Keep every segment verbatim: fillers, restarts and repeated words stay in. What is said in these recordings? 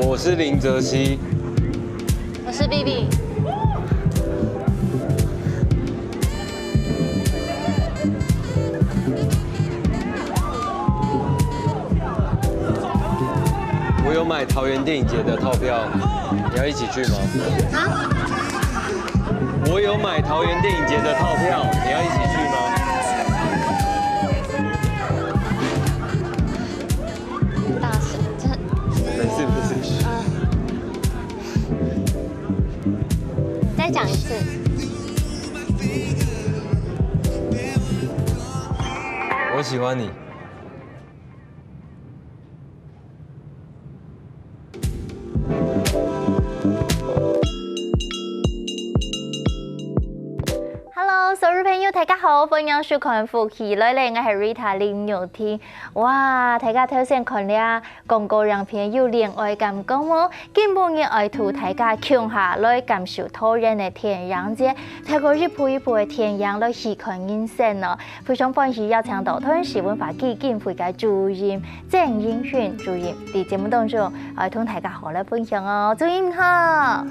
我是林哲熹。我是 B B。我有买桃园电影节的套票，你要一起去吗？啊？我有买桃园电影节的套票，你要一起去吗？大声，这没事没事。再讲一次。我喜欢你。 Hello，所有朋友，大家好，欢迎收看《福氣來了》，我係 Rita 林玉婷。哇，大家頭先看了廣告影片，有戀愛感覺無？今晡日愛同大家共下來感受桃園个電影節，透過一部一部个電影來去看人生哦。非常歡喜邀請到桃園市文化基金會个主任 鄭英訓主任，在節目當中，愛同大家好來分享哦。主任好。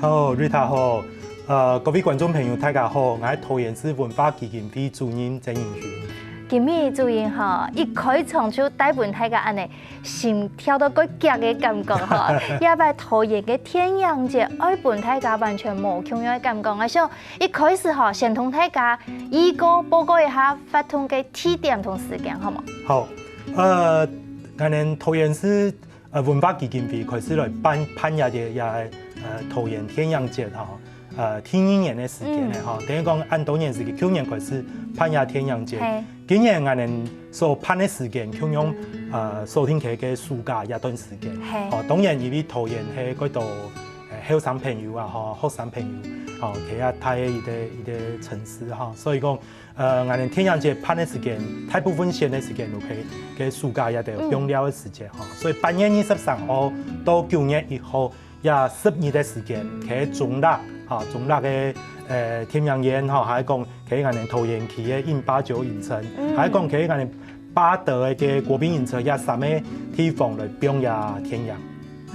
好，Rita 好。呃，各位觀眾朋友，大家好，我係桃園市文化基金會主任鄭英訓。今日主任吼，一開場就帶分大家恁呢心跳到蓋遽个感覺吼。這擺桃園个電影節，愛分大家完全無共樣个感覺。𠊎想一開始吼，先同大家預告報告一下活動个地點同時間，好無？好，呃，𠊎等桃園市 呃文化基金會開始來辦辦這个這个呃桃園電影節吼，呃第二年个時間个吼，等於講恁多年時間，舊年開始辦這電影節，今年𠊎等所辦个時間，共樣呃鎖定在个暑假這段時間。哦，當然因為桃園係蓋多呃後生朋友啊吼，學生朋友吼，佢也大个一个一个城市吼，所以講 呃，𠊎等電影節辦个時間，大部分選个時間就係个暑假這兜放尞个時間吼，所以八月二十三號到九月一號這十日个時間，在中壢吼，中壢个呃電影院吼，還係講在𠊎等桃園區个影八九影城，還係講在𠊎等八德个國賓影城這三个地方來放這電影。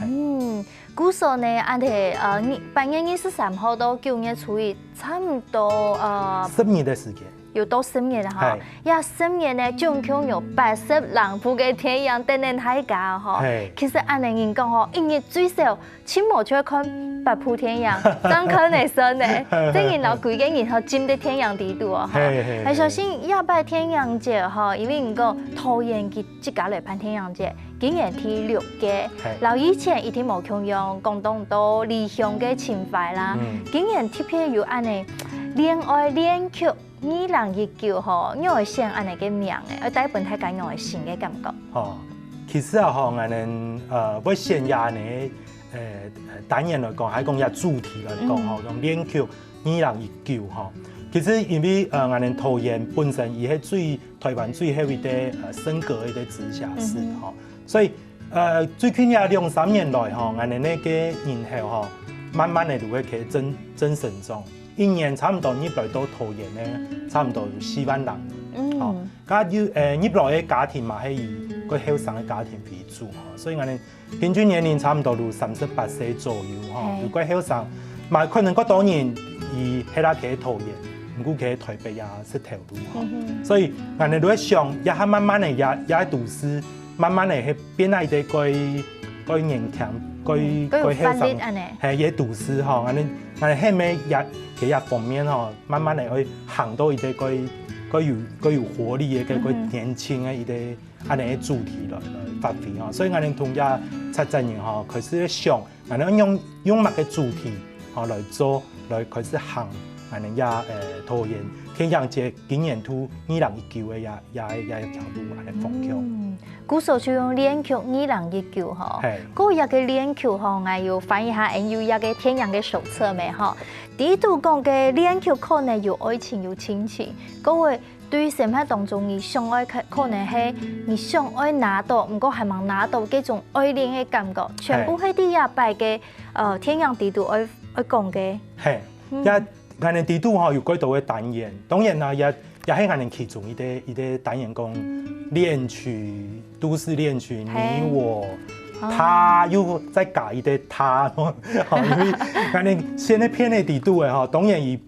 嗯，故所呢，恁呢呃八月二十三號到九月初一，差毋多呃十日个時間。 有到十日哈，這十日呢，總共有八十零部个電影等等大家吼。其實恁呢人講吼，一日最少起碼就愛看八部電影，正看得算呢。這人老鬼个人吼，進得電影底肚哦吼。還相信這擺電影節吼，因為人講桃園佢自家來辦電影節，今年第六屆，老以前一定無共樣，講當多離鄉个情懷啦。今年特別有恁呢戀愛戀曲 二零一九吼，仰會選恁呢个名誒，愛帶分大家仰會新个感覺。吼，其實啊吼，𠊎等呃會選這呢呃單元來講，還講這主題來講吼，用戀曲二零一九吼。其實因為呃𠊎等桃園本身佢係最台灣最後一个呃升格个一个直轄市吼，所以 呃，最近這兩三年來吼，𠊎等个人口吼，慢慢个就會開始增增成長，一年差毋多入來到桃園个，差毋多有四萬零人。吼，該有呃入來个家庭嘛係以較後生个家庭為主吼，所以𠊎等平均年齡差毋多有三十八歲左右吼，有較後生，嘛可能較多人佢歇啊徛桃園，毋過徛台北啊，食頭路吼。所以𠊎等就會想，這下慢慢个這這都市 慢慢个係變啊一个蓋蓋年輕、蓋蓋後生，係一个都市吼，𠊎等𠊎等係毋係也在這方面吼，慢慢个會行到一个蓋蓋有蓋有活力个、蓋蓋年輕个一个恁呢个主題來來發揮吼。所以𠊎等同這策展人吼開始想，𠊎等用用麼个主題吼來做，來開始行𠊎等這呃桃園電影節今年度二零一九个這 也也也行路恁呢方向。嗯，故所就用戀曲二零一九吼，該這个戀曲吼，𠊎有翻譯下，𠊎有這个電影个手冊無吼。底肚講个戀曲可能有愛情有親情，各位對生活當中你想愛可可能係你想愛拿到，毋過還吂拿到該種愛戀个感覺，全部係在這擺个呃電影底肚愛愛講个。係，也 𠊎等底肚吼有蓋多个單元，當然啦，也也係𠊎等其中一个一个單元講戀曲、都市戀曲，你我他又再加一个他，吼，因為恁樣選个片个裡肚个吼，當然佢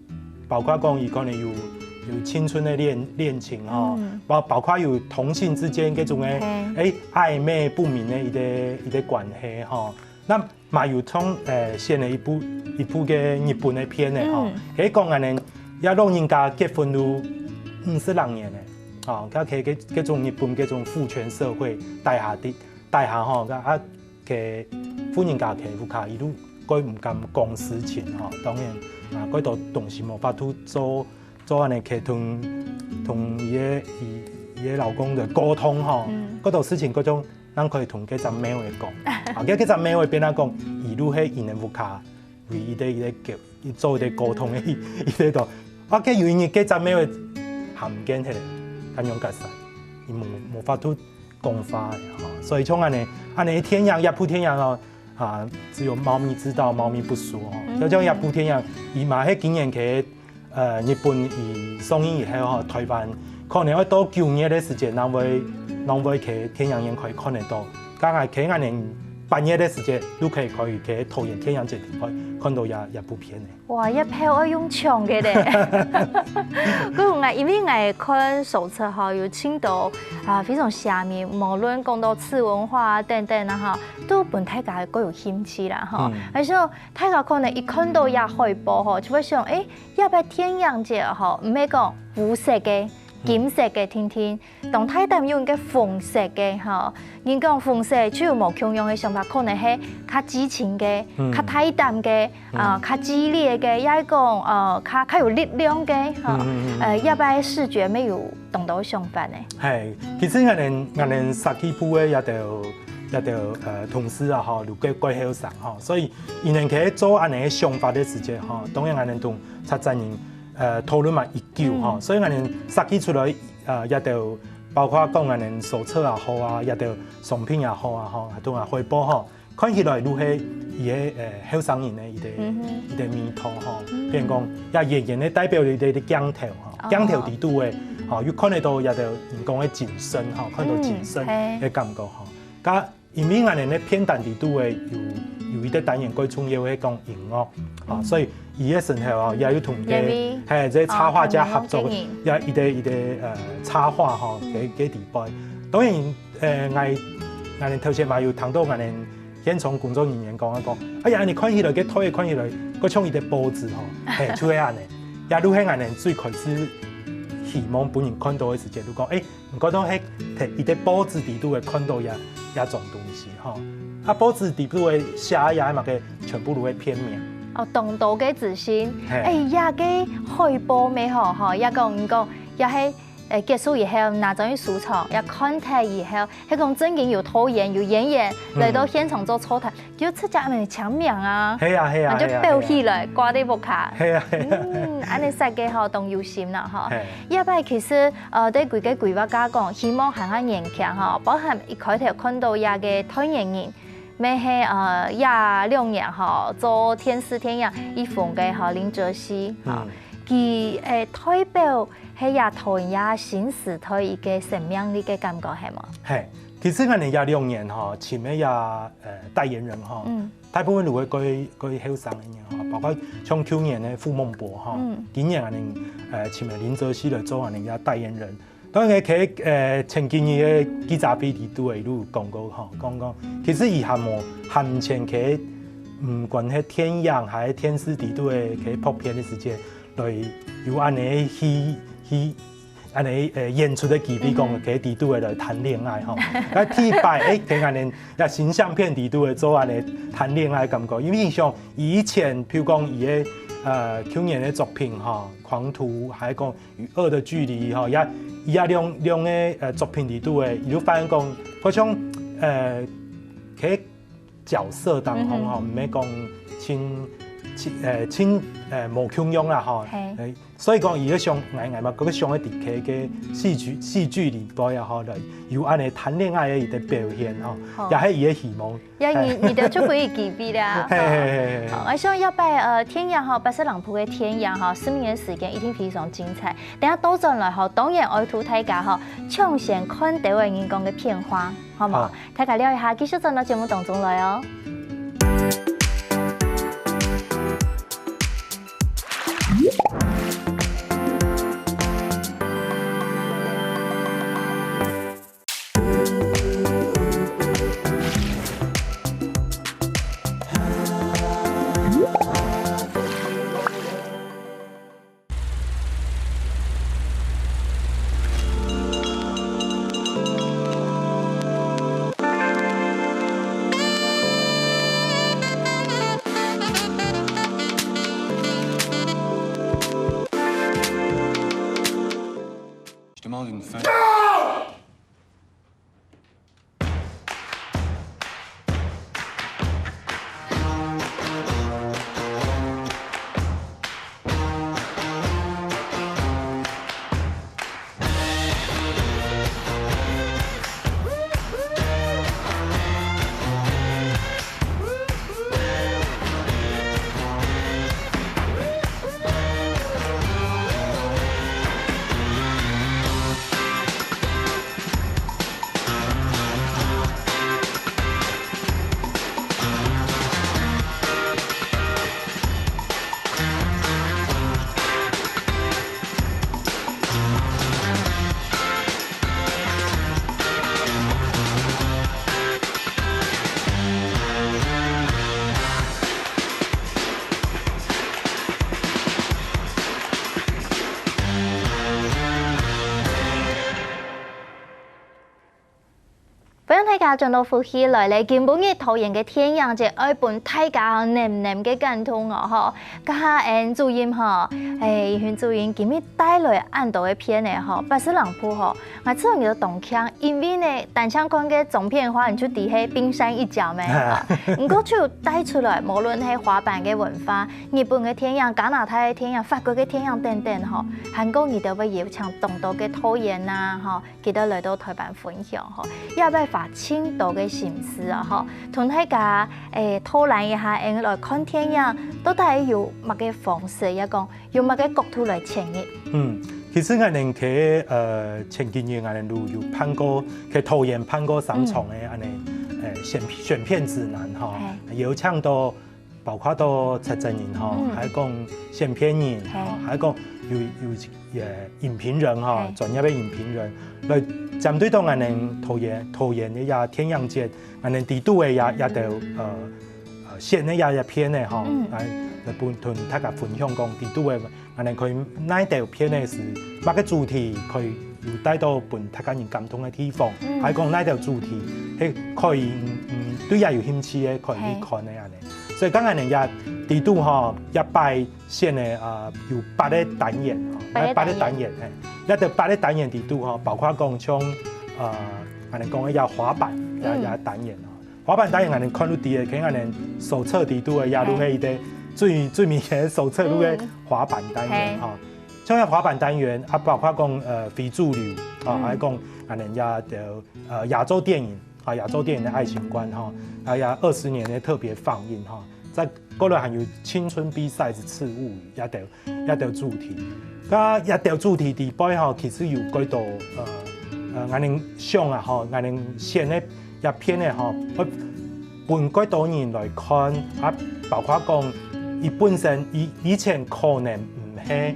包括講佢可能有有青春个戀戀情吼，包包括有同性之間這種个誒曖昧不明个一个一个關係吼，那嘛有從誒選了一部一部个日本个片呢吼，可以講恁樣，也老人家結婚都五十零年呢，吼，佢佢這這種日本這種父權社會底下的。 底下吼，啊，啊，个婦人家个屋下，佢都蓋毋敢講事情吼。當然，啊，蓋多東西無法度做，做恁樣去同同佢个佢佢个老公个溝通吼。蓋多事情，蓋種，咱可以同該隻貓仔講。啊，該該隻貓仔變啊講，佢都係佢个屋下 為一个一个狗，做一个溝通个一个个，啊，該有一日該隻貓仔喊見起來，佢仰結煞，佢無無法度講話个吼。所以像恁樣恁樣个電影，一部電影哦，啊，只有貓咪知道，貓咪不說吼。就像一部電影，佢嘛係今年个呃日本佢上映以後吼，台灣可能愛到九月个時節，正會正會去電影院可以看得到。該𠊎去恁樣八月个時節，都可以可以去桃園電影節地方看到這這部片呢。 哇，這票愛用搶个咧！故𠊎因為𠊎看手冊吼，有盡多啊非常鮮明，無論講到次文化啊等等啊吼，都分大家蓋有興趣啦吼。而且大家可能一看到這海報吼，就會想，誒，這擺電影節吼，毋係講烏色个、金色个定定， 當大膽用个紅色个吼，人講紅色就有無共樣个想法，可能係較激情个、較大膽个、啊較激烈个，也係講呃較較有力量个吼。呃，這擺視覺乜有當多想法呢。係，其實𠊎等𠊎等設計部个這兜這兜呃同事啊吼，都蓋蓋後生吼，所以佢等去做恁樣个想法个時節吼，當然𠊎等同策展人呃討論嘛已久吼，所以𠊎等設計出來 呃，這兜包括講恁樣手冊也好啊，這兜商品也好啊，吼，還有啊海報吼，看起來都係一个呃後生人个一个一个味道吼。比如講，也遠遠个代表一个一个鏡頭吼，鏡頭底肚个吼，又看得到這兜人講个精神吼，看到精神个感覺吼。該 因為𠊎等个片單裡肚个有有一个單元蓋重要个講音樂，啊，所以佢个身後啊，也有同个，係，這插畫家合作，也一个一个呃插畫吼，个个底背。當然，呃，𠊎𠊎等頭先嘛有聽到𠊎等現場工作人員講啊講，哎呀，你看起來个頭看起來，蓋像一个報紙吼，係，就係恁樣。也就係𠊎等最開始希望分人看到个時節，就講，哎， 毋過都係在一个報紙裡肚个看到這這種東西吼。啊，報紙裡肚个寫个麼个全部都係片名。哦，當多个資訊，係。哎呀，个海報乜好吼，也講你講也係，誒，結束以後拿轉去收藏，也看忒以後，係講正經有導演有演員來到現場做座談， 就直接恁樣簽名啊，係啊係啊，就標起來掛在屋下。係啊係啊，嗯，恁樣設計吼當有心啦吼。這擺其實呃對規个規劃家講，希望還較年輕吼，包含一開頭看到這个代言人，乜係呃這兩年吼做電視電影一紅个吼林哲熹吼，佢誒代表係這台灣這新時代一个生命力个感覺係無？係，其實𠊎等這兩年吼，請个這 呃代言人吼，大部分都會蓋蓋後生个人吼，包括像舊年个傅孟博吼，今年恁樣呃請个林哲熹來做恁樣个代言人。當然佢呃前幾日个記者會裡肚个都有講過吼，講講其實佢還無還毋曾佢毋管係電影還係電視裡肚个佢拍片个時節，來有恁樣去去 恁樣誒演出个機會，講佢裡肚个來談戀愛吼。該第一擺誒，佢恁樣也形象片裡肚个做恁樣談戀愛感覺，因為像以前，譬如講佢个呃舊年个作品吼，《狂徒》，還有講《與惡的距離》吼，也也兩兩个呃作品裡肚个，佢就發現講，好像呃佢 角色當中吼，毋係講盡盡，呃，盡，呃，無共樣啦吼。嘿。呃，所以講，佢个想，𠊎，𠊎嘛，佢个想个底下个戲劇，戲劇裡背啊吼，來有恁呢談戀愛个一個表現吼，好。也係佢个希望。呀，你，你的就可以舉例啦。嘿，嘿，嘿，嘿，嘿。好，𠊎想這擺，呃，電影吼，《八色狼步》个電影吼，十年个時間一定非常精彩。等下倒轉來吼，當然愛同大家吼，搶先看到个人講个片花，好無？好。大家尞一下，繼續轉到節目當中來哦。歡迎大家轉到福氣來了，今晡日桃園个電影節愛分大家哦，淰淰个感動哦吼。這下𠊎主任吼，欸，雲雲主任今日帶來恁多个片仔吼，《八色狼步》吼，𠊎自家都當慶，因為呢，單淨看个總片花，你就知係冰山一角咩。毋過就有帶出來，無論係滑板个文化、日本个電影、加拿大个電影、法國个電影等等吼，還過你兜會邀請當多个導演啊吼， 佢兜來到臺灣分享吼，也愛花盡多个心思啊吼，同大家，欸，討論一下，𠊎來看電影，到底有麼个方式，也講有麼个角度來切入。嗯，其實𠊎兜在，呃，前幾年𠊎兜有辦過，在桃園辦過三場个恁呢，呃，選，選片指南吼，嘿。邀請到 包括到策展人吼，嗯。還有講選片人吼，嘿。還有講有，有，呃，影評人吼，嘿。專業个影評人，來針對到𠊎兜桃園，桃園个這電影節，𠊎兜知肚个這，這兜，呃，呃，選个這，這片仔吼，嗯。來，來分，同大家分享講知肚个 恁呢可以哪兜片仔係麼个主題，可以有帶到分大家人感動个地方，嗯。還講哪兜主題，係可以，嗯，嗯，對這有興趣个，可以去看个恁呢。嘿。所以講恁呢也知肚吼，這擺選个，啊，有八个單元吼，八个單元。八个單元，嘿，這兜八个單元知肚吼，包括講像，呃，恁呢講个這滑板，這，嗯。這單元吼。 滑板單元𠊎兜看就知个，可能𠊎兜手冊裡肚个，也就係一個最，最明顯个手冊裡个嗯。滑板單元，嘿。吼。像該滑板單元，啊，包括講，呃，非主流，啊，嗯。還有講，恁呢也就，呃，亞洲電影，啊，亞洲電影个愛情觀，吼，啊，也二十年个特別放映，吼。再過來還有青春B-sides次物語，也就 這兜主題。該這兜主題裡背吼，其實有幾多，呃，呃，𠊎兜想啊吼，𠊎兜選个這片仔吼，會分幾多人來看，啊，包括講，佢本身，佢以前可能毋係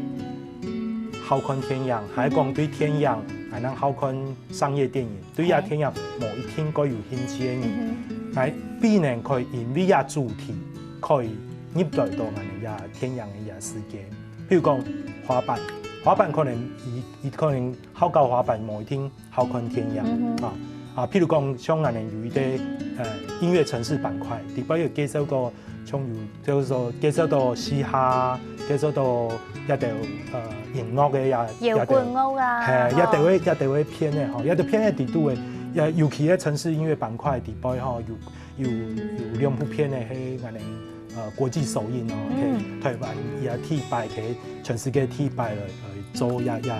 好看電影，還講對電影，還能好看商業電影。 對這電影無一定蓋有興趣个人，嗯哼。來，必然可以因為這主題可以入來到𠊎兜這電影个這世界。譬如講滑板，滑板可能佢，佢可能好搞滑板，無一定好看電影，嗯哼。啊。啊，譬如講像𠊎兜有一個，呃，音樂城市板塊，裡背有介紹過 像有，就是說，介紹到嘻哈，介紹到這兜，呃，音樂个呀，搖滾樂啊，這兜，嘿，這兜个，吼。這兜个片仔吼，這兜片仔裡肚个，也尤其个城市音樂板塊底背吼，有有有兩部片呢，係𠊎等呃國際首映哦，嗯。在台灣也第一擺，在全世界第一擺來來做也也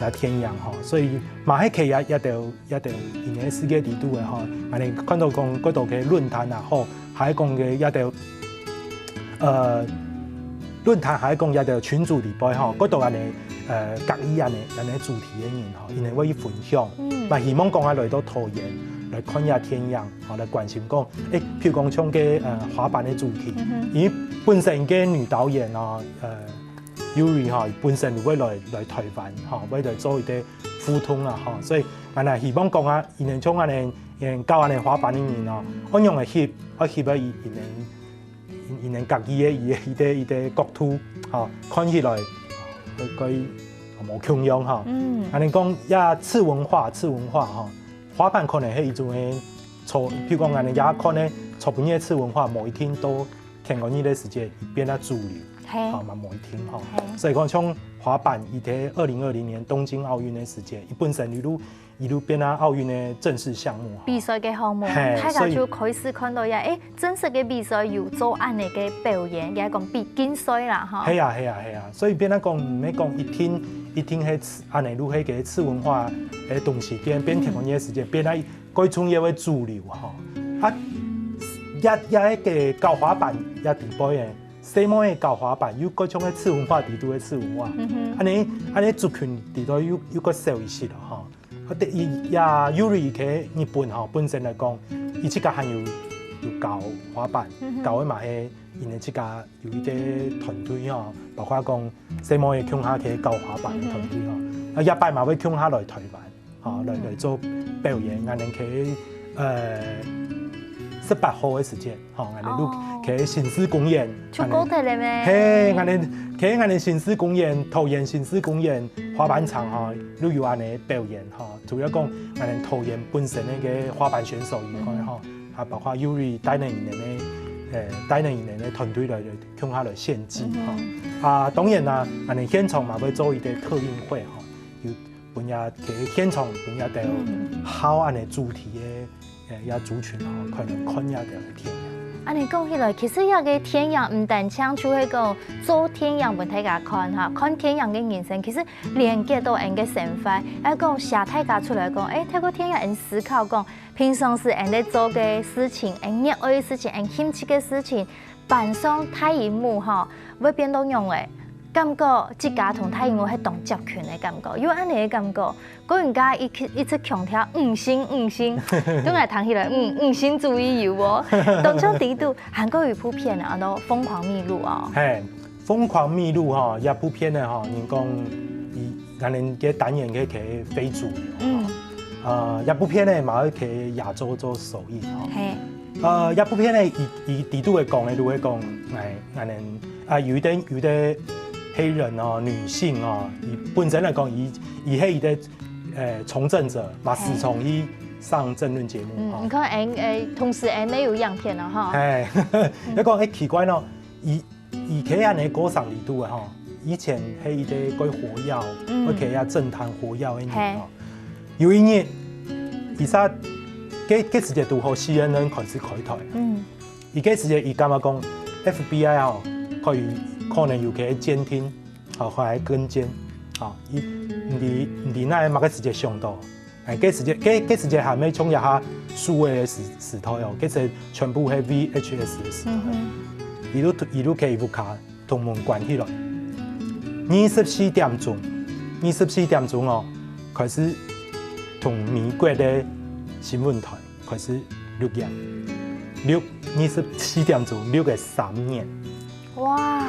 也電影吼，所以嘛還可以也也都也都音樂世界底肚个吼，𠊎等看到講過多个論壇啊吼，還講个也都呃論壇還講也都群組底背吼，過多恁呢呃合意恁呢恁呢主題个人吼，因為會分享，嗯。嘛希望講啊來到桃園來看這電影。 吼，來關心講，誒，譬如講像个呃滑板个主題，嗯哼。因為本身个女導演哦，呃，Yuri吼，本身會來來台灣吼，會來做一個互動啊吼，所以𠊎也希望講啊，因為像恁呢，因為搞恁呢滑板个人哦，愛用个翕，愛翕个因因因因家己个一個一個一個角度吼，看起來，呃，可以無共樣吼。嗯。恁呢講，也次文化，次文化吼，滑板可能係一種个 做，譬如講恁呢也可能做分个次文化，無一定到天光日个時節變啊主流，嘿。啊嘛無一定吼。嘿。所以講像滑板，佢在二零二零年東京奧運个時節，佢本身一路一路變啊奧運个正式項目吼。比賽个項目，嘿，大家就開始看到呀，誒，真實个比賽有做恁呢个表演，也講比競賽啦吼。係啊係啊係啊，所以變啊講，毋係講一定一定係次恁呢，就係个次文化个東西變變天光日个時節變啊 蓋重要个主流吼。啊，也也个搞滑板也底背个，細妹个搞滑板，有各種个次文化底肚个次文化。嗯哼。恁呢恁呢族群底肚又又較少一些了吼。啊，第一也Yuri在日本吼，本身來講，佢自家還有有搞滑板，嗯哼。搞个嘛係因為自家有一個團隊吼，包括講細妹个共下去搞滑板个團隊吼，啊，這擺嘛會共下來台灣。 吼，來來做表演，𠊎等去呃十八號个時間，吼，𠊎等就去新市公園，就過忒了咩？嘿，𠊎等去𠊎等新市公園，桃園新市公園滑板場吼，就有恁呢表演吼。除了講𠊎等桃園本身个个滑板選手以外吼，啊，包括Yuri帶領佢等个，呃，帶領佢等个團隊來共下來獻技吼。啊，當然啦，𠊎等現場嘛會做一個特映會吼，有 分這个現場分這兜好恁呢主題个，呃，這族群吼，可能看這个電影。恁呢講起來，其實這个電影毋單淨就係講做電影分大家看哈，看電影个人生，其實連結到𠊎个生活。愛講寫大家出來講，誒，透過電影𠊎思考講，平常時𠊎在做个事情，𠊎熱愛个事情，𠊎興趣个事情， 搬上大螢幕吼，會變到仰仔？感覺自家同大螢幕係當接近个感覺，有恁呢个感覺。老人家一一直強調五星五星，對𠊎聽起來，嗯，五星主義有哦。當中底肚還過有一部片啊，安到《瘋狂迷路》哦。嘿，《瘋狂迷路》吼，這部片呢吼，人講佢𠊎等个單元个个非主流吼。嗯。呃，這部片呢嘛會去亞洲做首映吼。嘿。 呃，這部片呢，佢佢底肚个講个，就係講，哎，𠊎等啊，有一個有一個黑人哦，女性哦，佢本身來講，佢佢係一個呃從政者，嘛時常去上政論節目嗯，吼。你看，哎哎，同時哎，沒有樣片了哈。哎，要講哎奇怪咯，佢佢企恁呢過生日度个吼，以前係一個蓋活躍，嗯。會企啊政壇活躍个人嘿。吼。 有一日，佢煞該該時節堵好C N N開始開台，嗯。佢該時節佢感覺講F B I吼，可以可能有个監聽，吼，可能跟監，吼，佢毋知毋知哪个麼个時節想到，哎，該時節該該時節還沒像這下數位个時時代哦，該時全部係V H S个時代，嗯哼。佢就佢就去屋下 同門關起來。二十四點鐘，二十四點鐘哦，開始同美國个新聞台開始錄影，錄二十四點鐘錄个三年。哇！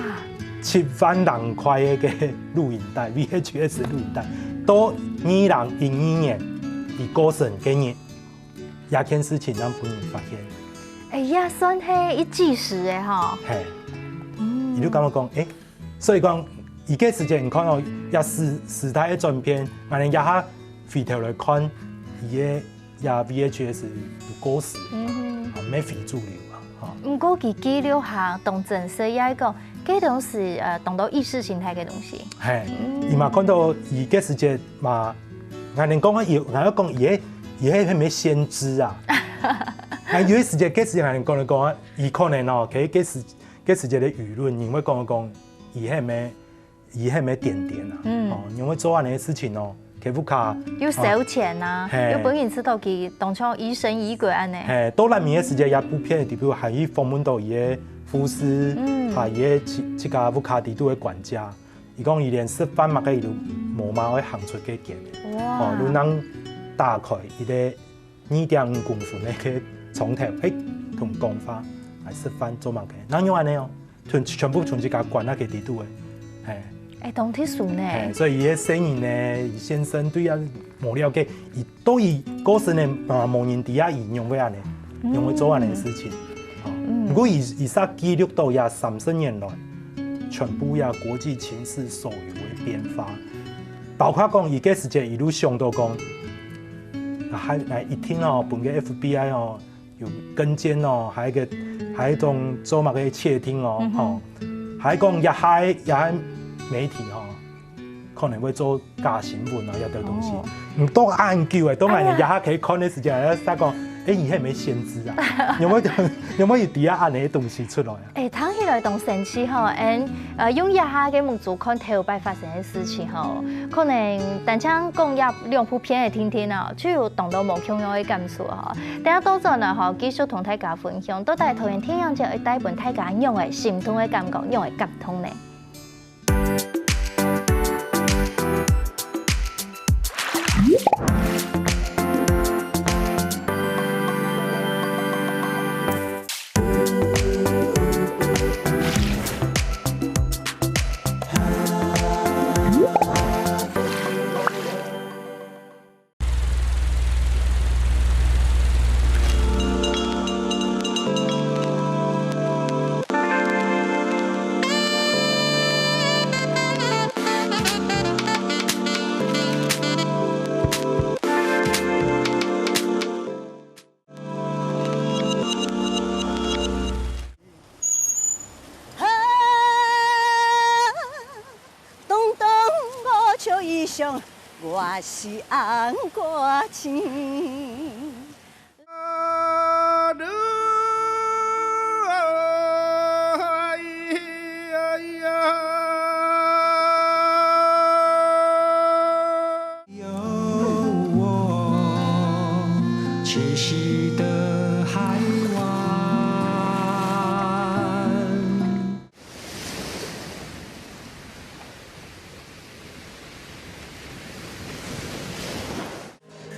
七萬零塊个个錄影帶，V H S錄影帶，到二零一二年，佢過身个日，這件事情正分人發現。哎呀，算係一記時个吼。嘿，嗯。佢就感覺講，哎， 所以講，佢个時節，你看哦，這時時代个轉變，𠊎等這下回頭來看，佢个這V H S有故事，嗯哼。啊，無非主流啊，吼。毋過佢記錄下當真實，也係講，該東西，呃，當多意識形態个東西。嘿，嗯。佢嘛看到佢个時節嘛，𠊎等講啊，有，𠊎要講佢个佢係毋係先知啊？啊，有个時節，該時節人講來講啊，佢可能哦，其實該時，該時節个輿論，人會講講，佢係毋係，佢係毋係癲癲啊？嗯。哦，因為做恁樣个事情哦，佢屋下有收錢啊，嘿。有分人知道佢當像疑神疑鬼恁樣。嘿，到爛尾个時節，這部片个底肚還去訪問到佢个護士，嗯。啊，佢个自，自家屋下底肚个管家。 佢講佢連食飯麼个佢都無嘛愛行出該間。哇。哦，就能打開一個二點五公分个該窗頭，誒，同講話，來食飯做麼个？哪有恁樣哦？全，全部全自家關啊該底肚誒，嘿。誒，當特殊呢。嘿，所以佢个生人呢，佢先生對啊無了解，佢 到佢過身个，啊，無人知啊，佢仰會恁樣，仰會做恁樣个事情。哦，嗯。毋過佢，佢煞記錄到這三十年來，全部這國際情勢所有个變化，包括講，佢該時節一路想到講，啊，還，來一定哦，分个F B I哦，有跟監哦，還有一個，還有一種做麼个竊聽哦，嗯哼。吼，還講這下，這下媒體哦， 可能會做假新聞啊，這兜東西。哦。毋到恁久誒，當然哎呀。這下可以看个時間，還在講，誒，你係毋係先知啊？有沒有，有沒有底下恁樣个東西出來啊？誒，聽起來當神奇吼，嗯，呃，用這下个目珠看頭擺發生个事情吼，可能單淨講這兩部片个定定哦，就有當多無共樣个感受吼。等下倒轉來吼，繼續同大家分享，到底桃園電影節會帶分大家仰个心動个感覺，仰个感動呢？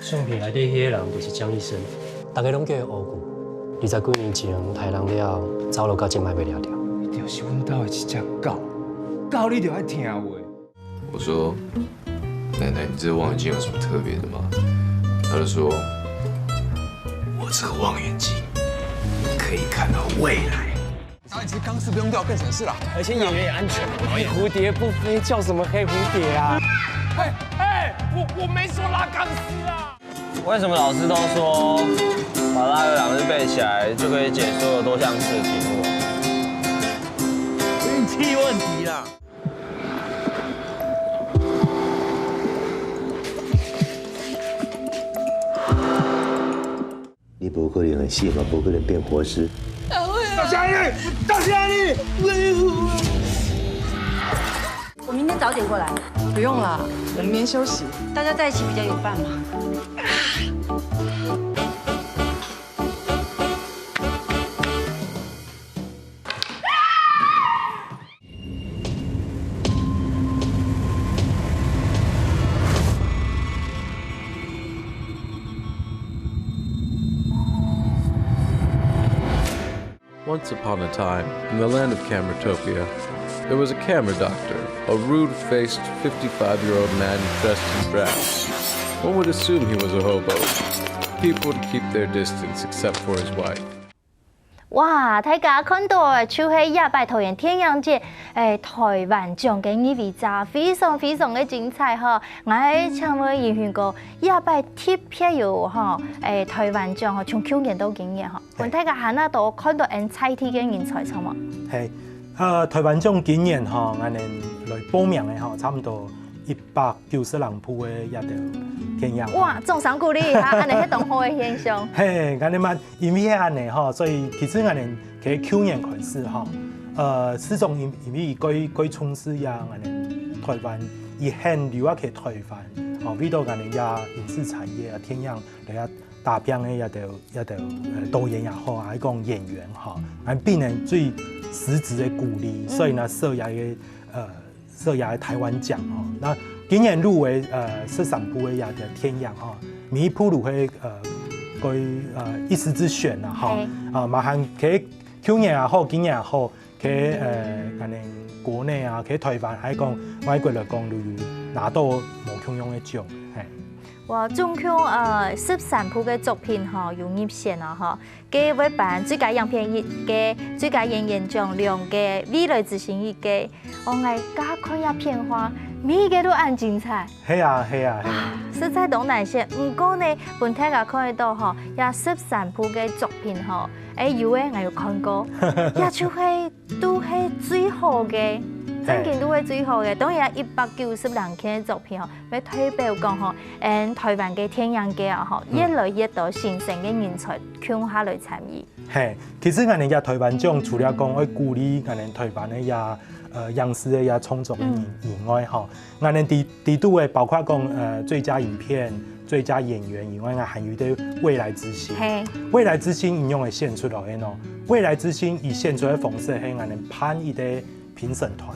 相片內底彼个人就是江醫生。大家攏叫伊烏龜。二十幾年前，刣人了，走路到這擺袂了了。伊就是阮兜的一隻狗，狗你就愛聽話。我說，奶奶，你這望遠鏡有什麼特別的嗎？她就說，我這個望遠鏡可以看到未來。 導演，其實鋼絲不用掉，更省事啦。而且演員也安全。蝴蝶不飛，叫什麼黑蝴蝶啊？哎，哎，我，我沒說拉鋼絲啊。為什麼老師都說把蠟筆小新背起來就可以解所有多項式的題目啊？運氣問題啦。 你無可能會死，嘛無可能變活屍。大俠你，大俠你！我明天早點過來。不用了，我明天休息。大家在一起比較有伴嘛。Once upon a time, in the land of Cameratopia, there was a camera doctor, a rude-faced fifty-five-year-old man dressed in brown. One would assume he was a hobo. He kept their distance except for his wife. 哇，大家看到个就係這擺桃園電影節，誒，台灣獎个入圍者，非常非常个精彩吼。𠊎請問英雄哥，這擺特別有吼，誒，台灣獎吼，從舊年到今年吼，係。分大家還較多看到恁在地个人才，著無？係，呃，台灣獎今年吼，𠊎等來報名个吼，差毋多一百九十零部个這兜田園。哇，掌聲鼓勵一下，恁呢係當好个現象。嘿，恁呢嘛，因為係恁呢吼，所以其實恁呢，其實舊年開始吼，呃，世宗因，因為佢，佢重視呀，恁呢台灣，佢肯留下去台灣，吼，為到恁呢呀影視產業啊，電影，來啊打拚个這兜，這兜，呃，導演也好啊，還講演員吼，恁分人最實質个鼓勵，所以呢，設這个，呃，設這个台灣獎吼。那今年入圍，呃，十三部个這个電影吼，每一部都會，呃，可以，呃，一時之選啦吼。嘿。啊，嘛還可以，舊年也好，今年也好，可以，呃，可能國內啊，可以台灣，還講外國來講，都有拿到無共樣个獎，嘿。哇，總共，呃，十三部个作品吼，有入選哦吼。 該會頒最佳影片一个、最佳演員獎兩个、未來之星一个。哦，𠊎加看一下片花，每一个都恁精彩。係啊，係啊，係啊。實在當難選，毋過呢，分大家看得到吼，這十三部个作品吼，誒，有个𠊎有看過，這就係，都係最好个，真經都係最好个。當然，一百九十零件个作品吼，會代表講吼，嗯，台灣个電影界啊吼，越來越多新生个人才共下來參與。 嘿，其實𠊎等這台灣獎除了講愛鼓勵𠊎等台灣个這，呃，影視个這創作个人以外吼，𠊎等裡，裡肚个包括講，呃，最佳影片、最佳演員以外，𠊎還有一個未來之星。嘿。未來之星佢仰會選出來个呢？未來之星佢選出來个方式係𠊎等辦一個評審團，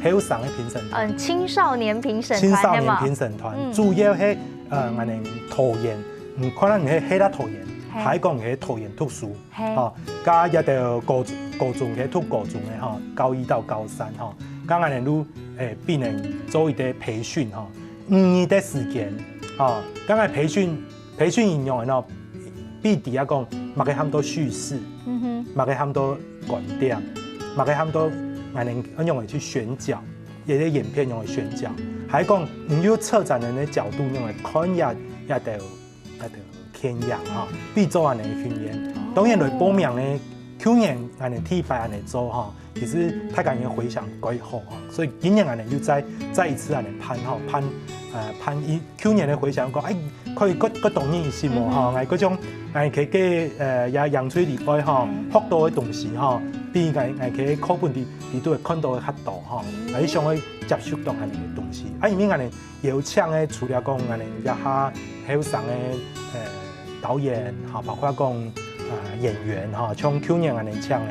嘿。後生个評審團。嗯，青少年評審團，青少年評審團，係無？嗯。主要係，呃，𠊎等導演，嗯，可能你係，係啦導演，嘿。還講你係導演特殊。 嘿。吼，加一個高，高中个讀高中个吼，高一到高三吼，加𠊎等都，誒，分人做一個培訓吼，五日个時間吼，加𠊎培訓，培訓營養呢，比底下講，麼个喊做敘事，嗯哼。麼个喊做觀點，麼个喊做𠊎等仰會去選角，一個影片仰會選角，還講你有策展人个角度仰會看一，一個，一個 電影吼，必做恁樣个訓練。當然來報名呢，舊年恁樣第一擺恁樣做吼，其實大家个回響蓋好吼，所以今年恁樣又再，再一次恁樣辦吼，辦，呃，辦一，舊年个回響講，哎，可以更，更多人一些無吼，哎，各種，哎，可以給，呃，也楊翠里杯吼，學到个東西吼，比哎，哎，可以課本裡，裡肚看到个較多吼，哎，想要接觸到恁樣个東西。啊，因為恁樣 邀請个，除了講𠊎等這下後生个，呃，導演，吼，包括講，呃，演員，吼，像舊年𠊎等請个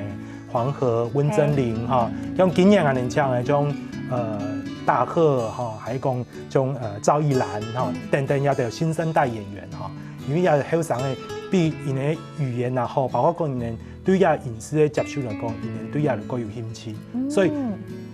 黃河、溫貞菱，吼，像今年𠊎等請个像，呃，大赫，吼，還有講像，呃，趙一蘭，吼，等等這兜新生代演員，吼，因為這後生个比𠊎等个語言也好，包括講𠊎等 對這影視个接觸來講，佢等對這个較有興趣。所以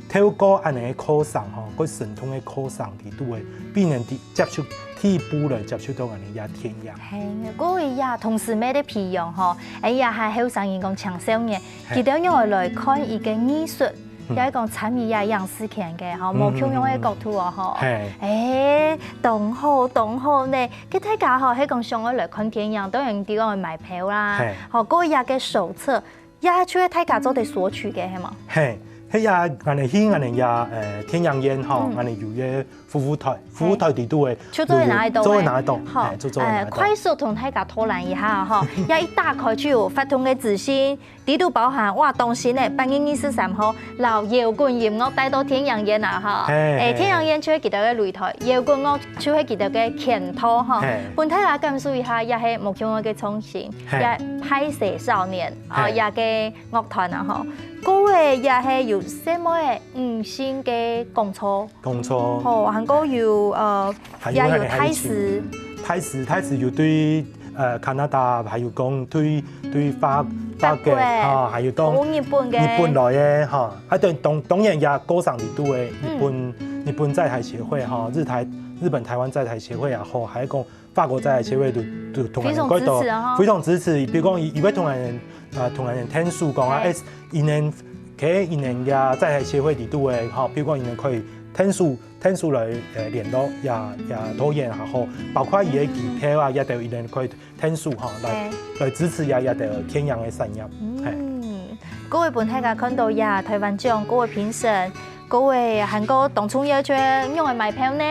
透過恁樣个課程吼，較生動个課程裡肚个，分人接觸，第一步來接觸到恁樣个電影。係，故所也同時乜得培養吼，哎呀，還後生人講青少年，佢等仰會來看一個藝術， 也係講參與這影視圈个吼，無共樣个角度哦吼。係。誒，當好，當好呢！該大家吼，係講想愛來看電影，當然就愛買票啦。係。吼，過這个手冊，也就係大家做得索取个，係無？係，係啊，𠊎等去𠊎等這，呃，電影院吼，𠊎等有一個服務台，服務台裡肚个，就做得拿得到。做得拿得到，好，係，就做得拿得到。呃，快速同大家導覽一下吼，這一打開就有活動个資訊， 裡肚包含哇，當新个，八月二十三號，摎搖滾音樂帶到電影院啊，吼。係，誒，電影院就係佢等个擂台，搖滾樂就係佢等个拳套，吼。係。分大家感受一下，這係無共樣个創新，係。這敗勢少年啊，係。這个樂團啊，吼。過後也係有細妹个女性个講座， 講座。吼，還過有，呃，還有也有大使。大使，大使有對，呃，加拿大，還有講對，對法，法國，法國，吼，還有講日本个。日本來个，吼。啊，對，當，當然也過程裡肚个日本，日本在台協會，吼，日台，日本台灣在台協會也好，還有講 法國在台協會都，都同𠊎等非常支持啊，吼。非常支持。比如講，佢，佢會同𠊎等，呃，同𠊎等𢯭手講啊，係。誒，佢等，佢等个在台協會裡肚个，吼，比如講，佢等可以𢯭手，𢯭手來，呃，聯絡也，也導演也好，包括佢个機票啊，也都佢等可以𢯭手吼，來，係。來支持也，也都電影个產業，係。嗯，各位分大家看到呀，台灣獎各位評審，各位，還過當重要就係仰般買票呢？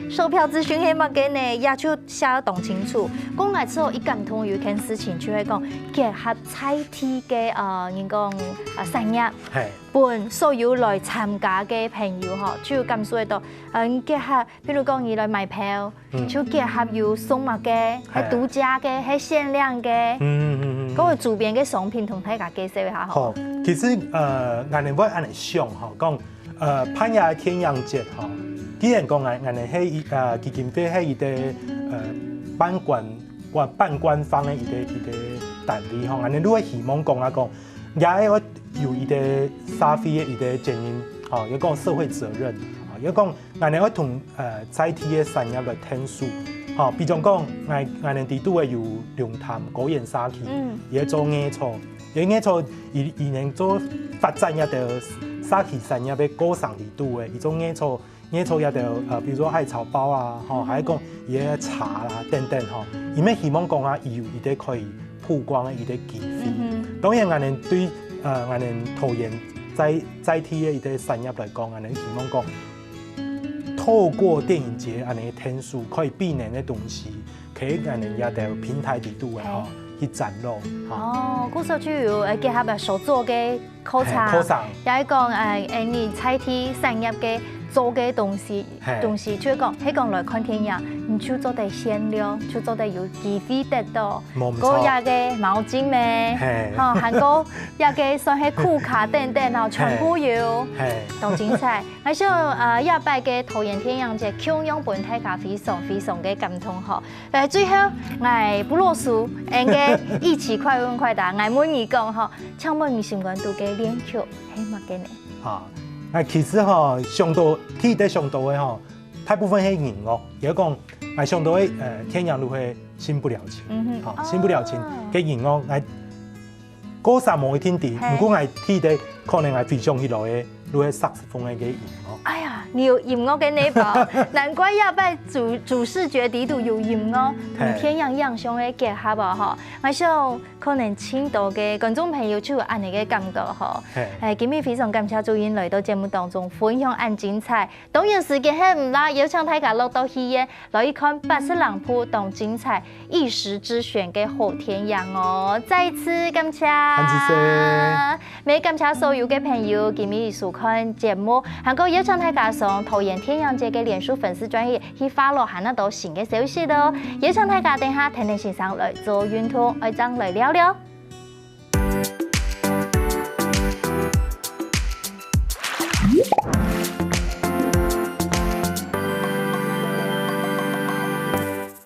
售票資訊係麼个呢？也就寫到當清楚。講來之後，一感動有一件事情就係講結合在地个呃，人講呃產業，嘿，分所有來參加个朋友吼，就感受得到，嗯，結合，比如講你來買票，嗯就結合有送麼个，係獨家个，係限量个，嗯嗯嗯各位周邊个商品同大家介紹一下吼。好，其實呃，𠊎等會恁樣想吼，講呃，辦這个電影節吼，既然講𠊎𠊎等係一呃基金會係一個呃半官官半官方个一個一個單位吼，𠊎等都會希望講啊講，也愛有一個社會个一個責任吼，要講社會責任吼，要講𠊎等愛同呃在地个產業來𢯭手吼，比如講𠊎𠊎等知道个有龍潭高原社區，嗯也做藝術。 因為做以以前做發展這兜社區產業个過程裡肚个，一種藝術藝術這兜呃，比如說艾草包啊，吼，還有講佢个茶啦等等吼，佢乜希望講啊，佢有一個可以曝光个一個機會。嗯當然，𠊎等對呃，𠊎等桃園在在地个一個產業來講，𠊎等希望講，透過電影節恁樣个𢯭手，可以避免个東西，可以𠊎等這兜平台裡肚个吼，去展露吼。哦，故所就有呃結合了手作个課程，嘿課程也係講呃，誒，你在地產業个做个東西，嘿東西就係講，係講來看電影，你就做得限量，就做得有機會得到。無毋著過夜个毛巾咩？嘿吼，還過夜个算係酷卡等等吼，全部有。嘿，當精彩！𠊎想呃，這擺个桃園電影節共樣分大家非常非常个感動吼。來，最後，𠊎不囉嗦，恁个一起快問快答，𠊎問你講吼，請問你心肝肚个戀曲係麼个呢？啊，該其實吼，想到第一个想到个吼，大部分係音樂，也講，𠊎想到个呃，電影就係《新不了情》，嗯哼吼，《新不了情》个音樂，𠊎歌手無一定知，嘿毋過𠊎第一个可能𠊎回想起來个，就係薩克斯風个音樂。哎呀，你有音樂个腦包，難怪這擺主主視覺裡肚有音樂，嘿同電影影像个結合啊吼。𠊎想可能盡多个觀眾朋友就有恁呢个感覺吼。嘿，哎，今日非常感謝主任來到節目當中分享恁精彩。當然時間係毋罅，邀請大家落到戲院來去看八色冷鋪當精彩一時之選个好電影哦。再次感謝，恁仔細。也感謝所有个朋友今日收看節目，還過邀請大家上桃園電影節个臉書粉絲專頁去follow還有多新个消息哦。邀請大家等下天天先生來做運動，愛正來尞尞。